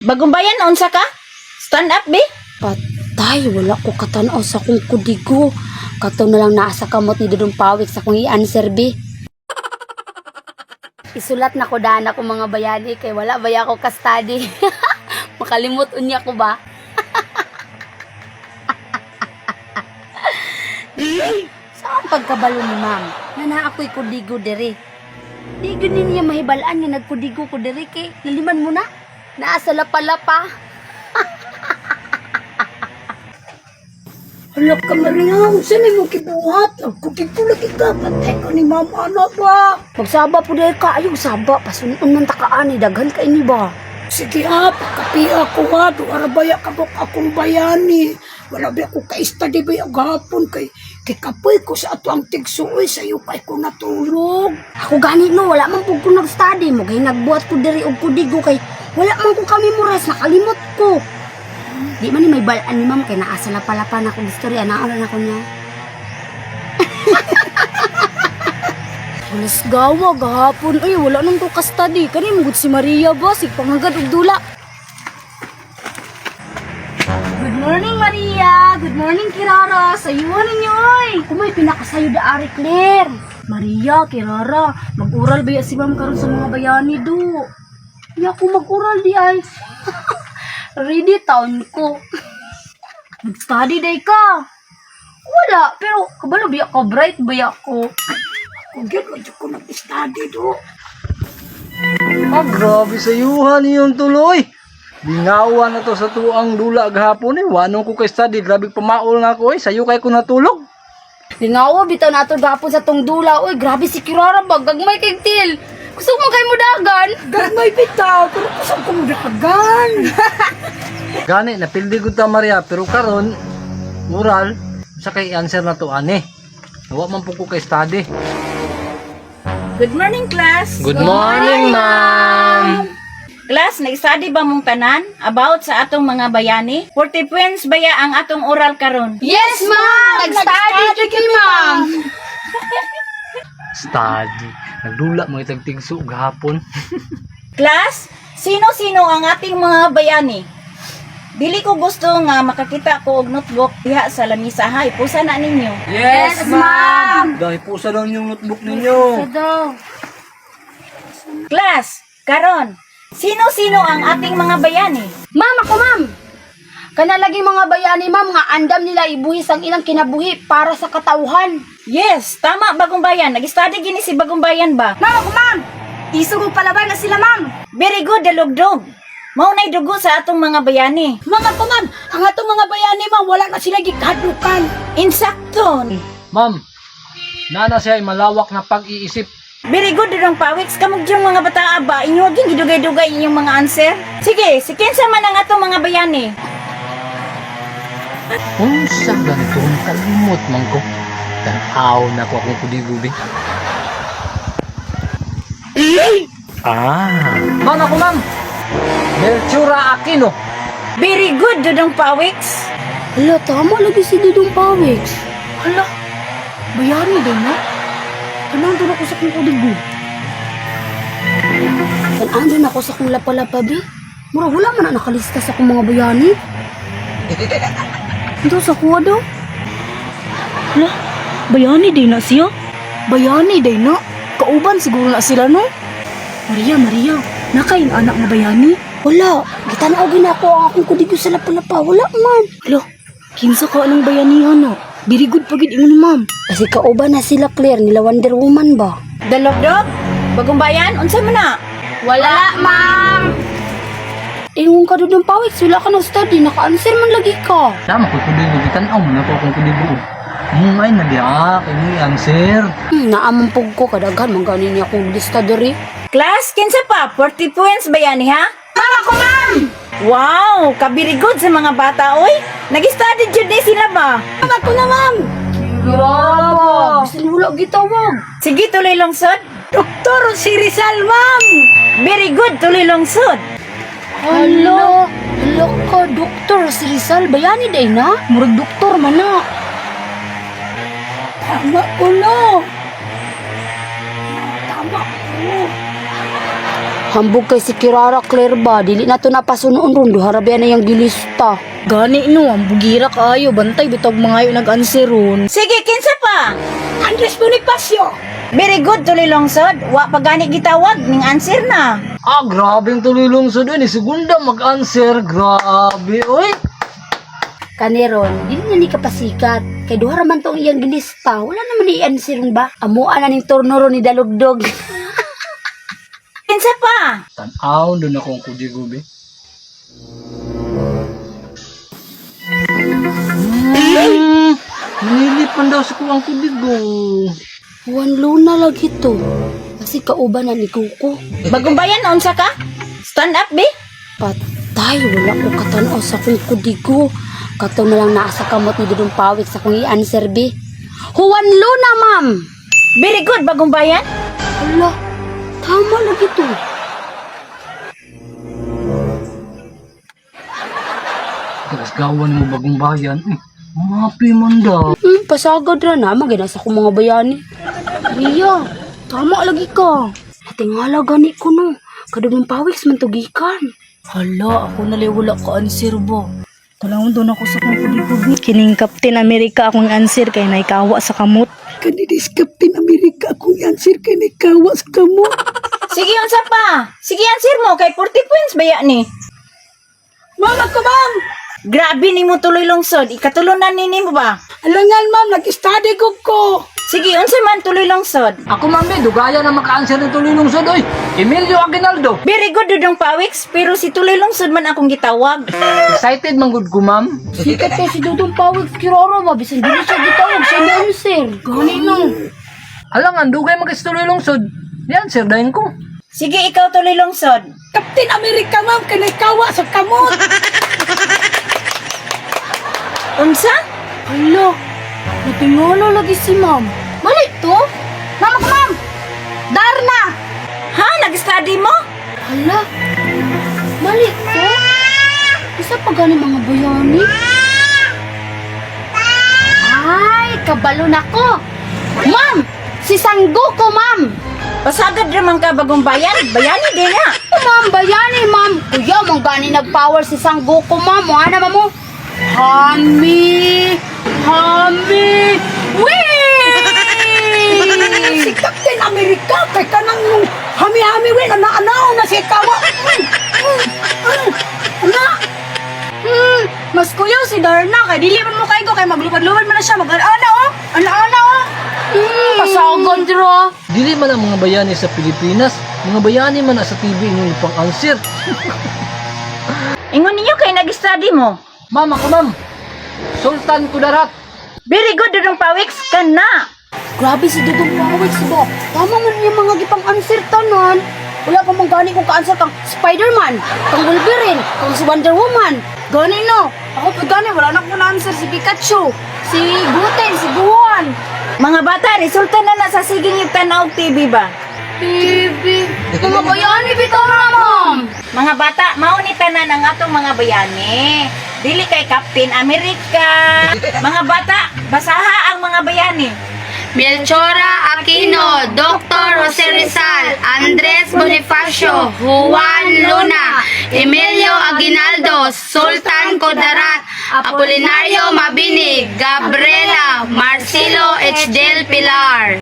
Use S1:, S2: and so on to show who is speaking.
S1: Bagong bayan, unsa ka? Stand up, be.
S2: Patay, wala ko katanaw sa akong kudigo. Kato na lang naa sa kamot ni Dudong Pawik sa akong i-answer, be. Isulat na ko daan ako mga bayani kay wala baya ako ka-study. Makalimot unya ko ba? Saan pagkabalo ni ma'am? Nga naa ako'y kudigo diri. Di gyud ni niya mahibalaan nga nagkudigo ko diri kay naliman mo na. Naa sa lapa-lapa.
S3: Hala ka, Maria, unsa may mong kibuhat? Nagkutig ko lagi ka, patay ka ni Mama na ba?
S2: Magsaba po dahil ka, ayong saba, pasunon man takaan ni, daghan ka ini ba?
S3: Sige ha, pagkapiya ko ha, duara baya ka bok akong bayani. Wala ba ako ka-study ba yung gahapon kay kapoy ko sa ato ang tigsuoy sa'yo kay ko natulog.
S2: Ako gani no, wala man pud ko nag-study mo, kay nagbuhat ko diri og kudigo kay wala man ko ka-memorize, nakalimot ko. Di man ni may balaan ni ma'am kay naa sa lapa-lapa na akong istorya, naon na ako niya. Alas gawa gahapon ay wala nang ko ka-study kani mo gud si Maria ba sig pangagad og dula. Good morning, Maria! Good morning, Kirara! Sayuhan ninyo, oy! Kumay pinakasayo da ari, Claire! Maria, Kirara, mag-ural ba ya si ma'am karon sa mga bayani do? Di ako mag-ural di ay. Ready taon ko. Nag-study day ka. Wala, pero kabalo biya ko, bright biya ko.
S3: Kung gyud wa jud ko nag-study do.
S4: Ah, grabe sa yuhan iyong tuloy. Bingawan na to sa tuang dula gahapon eh. Wanong ko kay study, grabe pamaol na ako eh. Sayo kay ko natulog.
S2: Lingawa, bitaw na ato gapon sa tong dula. Uy, grabe si Kirara ba? Gagmay kay til. Gusto mo kay mo dagan?
S3: Gagmay bitaw, pero kusog ko dagan.
S4: Gani, napildi ko ta Maria, pero karon oral, sa kay answer na to ani. Wa man po ko kay study.
S1: Good morning, class.
S4: Good morning, ma'am.
S1: Class, nag-study ba mong tanan about sa atong mga bayani? 40 points baya ang atong oral karon?
S2: Yes, ma'am! Nag-study jud kami, ma'am.
S4: Study. Nagdula mga itagtigso gahapon.
S1: Class, sino-sino ang ating mga bayani? Dili ko gusto nga makakita ko og notebook diha sa lamisa ha. Ipusa na ninyo.
S4: Yes, ma'am. Dahil pusa daw yung notebook ninyo.
S2: Daw.
S1: Class, karon, sino-sino ang ating mga bayani?
S2: Ma'am, ako ma'am. Kana lagi mga bayani ma'am nga andam nila ibuhis ang ilang kinabuhi para sa katauhan.
S1: Yes, tama Bagong Bayan. Nag-study gini si Bagong Bayan ba?
S2: Ma'am, ako ma'am. Isog og palaban na sila ma'am.
S1: Very good, dalugdog. Mao nay dugo sa atong mga bayani.
S3: Mga ko ma'am, ang atong mga bayani ma'am, wala na sila gikadlukan.
S1: Insakto.
S4: Ma'am, nana siya ay malawak na pag-iisip.
S1: Very good dudong pawiks kamog yung mga bata ba inyo ging gidugay-dugay inyong mga answer. Sige, si kinsa man ang atong mga bayani.
S4: Unsa ganito ang kalimot man ko. Tanaw na ko akong kudigo bi. Ah. Ma'am ako ma'am. Melchura Aquino.
S1: Very good dudong pawiks.
S2: Hala, tama lagi si Dudong Pawiks. Hala, bayani daw na. Tanang doon ako sa kong kudigo. Tanang doon ako sa kong lapa-lapa, bi. Mura, wala man na nakalista sa kong mga bayani. Ito sa kuha daw. Hala, bayani day na siya. Bayani day na. Kauban siguro na sila, no? Maria, Maria, nakain anak nga bayani? Wala. Gitanaw gina ako ang akong kudigo sa lapa-lapa. Wala man. Hala, kinsa ka anong bayanihan na? Very good pagid ingon ni ma'am. Kasi kauban na sila Claire nila Wonder Woman ba?
S1: Dalugdog, Bagong Bayan, unsa man na?
S2: Wala, ma'am. Ingon ka doon ng pawik, wala ka nang study, naka-answer man lagi ka.
S4: Tama ko kudigo bi tan-aw man ako akong kudigo. Ay na diha kay mo answer.
S2: Naamampog ko, kadaghan, man gani niya akong lista diri.
S1: Class, kinsa pa? 40 points bayani ha? Ma'am, ako ma'am! Wow, kabiri good sa mga bata, oy. Nag-study jud ni sila ba?
S3: Ma'am, ako na ma'am.
S2: Grabe! Bisan wala gitawag.
S1: Sige, tuloy lungsod.
S3: Doktor si Rizal ma'am.
S1: Very good, tuloy lungsod.
S2: Hala, hala ka, doktor, si Rizal, bayani day na? Murag doktor man na.
S3: Tama ko no. Tama ko.
S2: Hambog kay si Kirara Claire ba, dili na to napasunoon ron, duha ra ba na yang gilista.
S5: Gani no, ang bugira kaayo, bantay bitog mga nag-answer ron.
S1: Sige, kinsa pa?
S3: Andres Bonifacio.
S1: Very good, Tuloy Lungsod. Wa pa gani gitawag ning answer na.
S4: Ah, grabe ang tuloy lungsod oy. Ni segunda mag-answer. Grabe oy.
S2: Kaniron, dili na ni kapasikat. Kay duha ra man tong iyang gilista, wala naman ni i-answer ron ba? Amuan na ning turno ron ni Dalugdog.
S1: Kinsa pa?
S4: Tan-awon doon ako ang kudigo be. Nilip man daw sa kuwang kudigo.
S2: Juan Luna lagi to. Kasi kauban na ni Kuko.
S1: Bagong bayan unsa ka? Stand up, be.
S2: Patay, wala ko katanaw sa akong kudigo. Kato na lang naa sa kamot ni Dudong Pawik sa akong i-answer, be. Juan Luna, ma'am!
S1: Very good, bagong bayan.
S2: Hala, tama lagi to.
S4: Gasgawan mo bagong bayan. Mapi man daw.
S2: Pasagad ra na, magina sa akong mga bayani. Ria, tama lagi ka. Natingala gani ko no. Kadudong Pawik man to gikan.
S5: Hala, ako nalay wala ka answer ba. Talawon doon ako sa kong kudigo. Kining Captain America akong answer kay naikawa sa kamot.
S3: Kanidis Captain America akong answer kay nikawas ka mo.
S1: Sige, unsa pa? Sige, answer mo kay 40 points baya ni.
S3: Mama ko, ma'am.
S1: Grabe nimo Tuloy Lungsod. Ikatulo na ni nimo ba?
S3: Alangan, ma'am, nag-study ko ko.
S1: Sige, unsa man Tuloy Lungsod?
S4: Ako ma'am be, dugaya na maka-answer ni tuloy lungsod oy. Emilio Aguinaldo.
S1: Very good, Dudong Pawiks, pero si Tuloy Lungsod man akong gitawag.
S4: Excited man gud ko ma'am.
S2: Sikat kay si Dudong Pawik Kiroro ba? Bisan dili siya gitawag siya ni answer.
S5: Gani no.
S4: Alangan dugay man kay si tuloy lungsod. Ni answer dayon ko.
S1: Sige, ikaw Tuloy Lungsod.
S3: Captain America, ma'am, kay nikawas sa kamot.
S1: Unsa?
S2: Hala, natingala lagi si ma'am. Mali to? Mama ko ma'am! Darna!
S1: Ha? Nag-study mo?
S2: Hala, mali to? Isa pa gani mga bayani? Ay, kabalo na ko! Ma'am! Si Sanggoku, ma'am!
S1: Pasagad raman ka bagong bayan. Bayani din na.
S2: Ma'am, bayani, ma'am! Kuya, mong gani nag-power si Sanggoku, ma'am. Mukha naman mo. Hami! Hami! Wee!
S3: Si Captain America kay kanang hami-hami we na naanaw na si kawa. Ana,
S5: Mas kuyaw si Darna kay dili man mo kaigo kay maglupad-lupad man na siya mag-ana oh. Ana-ana oh.
S2: Pasagon, dira.
S4: Dili man ang mga bayani sa Pilipinas, mga bayani man na sa TV inyong pang-answer.
S1: Ingon ninyo kay nag-study mo.
S4: Ma'am, ako ma'am. Sultan Kudarat.
S1: Very good, Dudong Pawiks. Kana.
S2: Grabe si Dudong Pawik, ba? Tama man yung mga gipang answer tanan. Wala pa man gani kong ka-answer kang Spider-Man, kang Wolverine, kang si Wonder Woman.
S5: Gani no. Ako pud gani wala na ko na answer si Pikachu, si Guten, si Gohan.
S1: Mga bata, resulta na na sa siging yung tanaw TV ba?
S2: TV. Mga bayani bitaw na, ma'am.
S1: Mga bata, mao ni tanan ang atong mga bayani. Dili kay Captain America. Mga bata, basaha ang mga bayani.
S6: Melchora Aquino, Dr. Jose Rizal, Andres Bonifacio, Juan Luna, Emilio Aguinaldo, Sultan Kudarat, Apolinario Mabini, Gabriela, Marcelo H. Del Pilar.